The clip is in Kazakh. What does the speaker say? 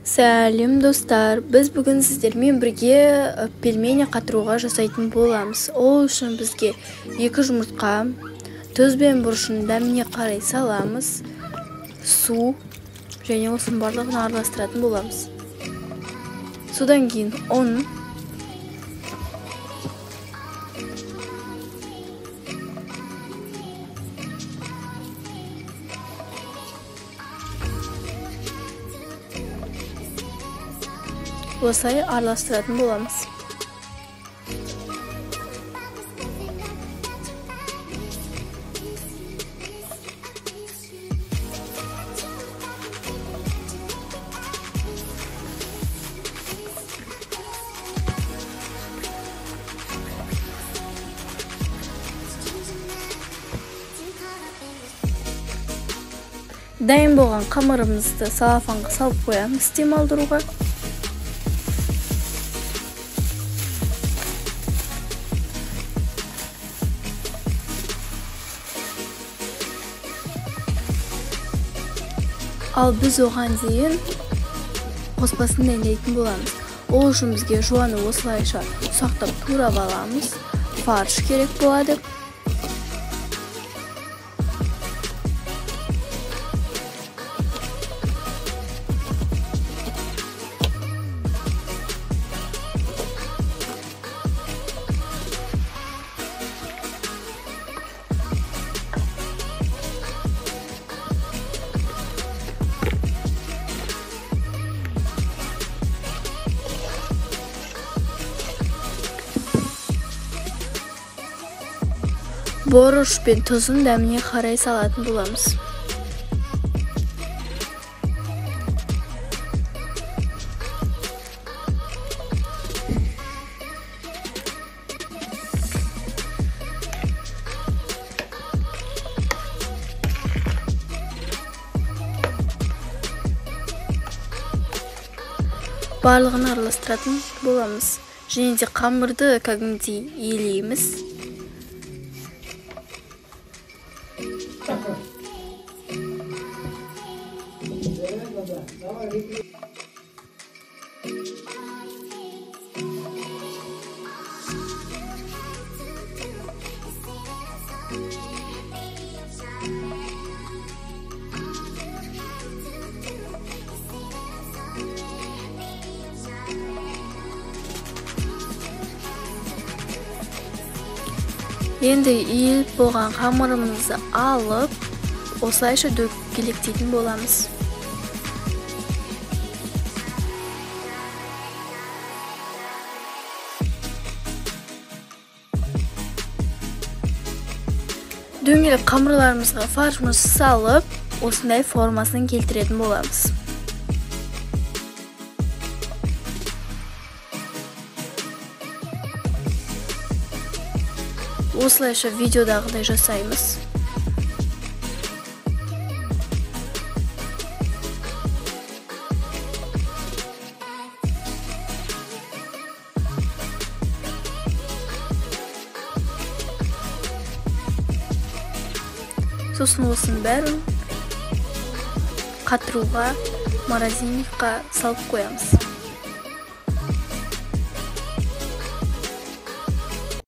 Сәлем достар, біз бүгін сіздермен бірге пельмени қатыруға жасайтын боламыз. Ол үшін бізге 2 жұмыртқа, тұз бен бұрышын дәміне қарай саламыз, су және осының барлығын араластыратын боламыз. Содан кейін ұн, осылай араластыратын боламыз. Дайын болған қамырымызды салафанға салып қоямыз демалдыруға. Ал біз оған дейін қоспасын дайындайтын боламыз. Ол үшін бізге жуаны осылайша ұсақтап турап аламыз. Фарш керек болады. Борыш пен тұзын дәміне қарай салатын боламыз. Барлығын араластыратын боламыз. Және де қамырды кәдімгідей елейміз. Енді иіліп болған қамырымызды алып, осылайша дөңгелектейтін боламыз. Дөңгелек қамырларымызға фаршымызды салып, осындай формасын келтіретін боламыз. Осылайша видеодағыдай жасаймыз. Сосын осының бәрін қатыруға, морозильникқа салып қоямыз.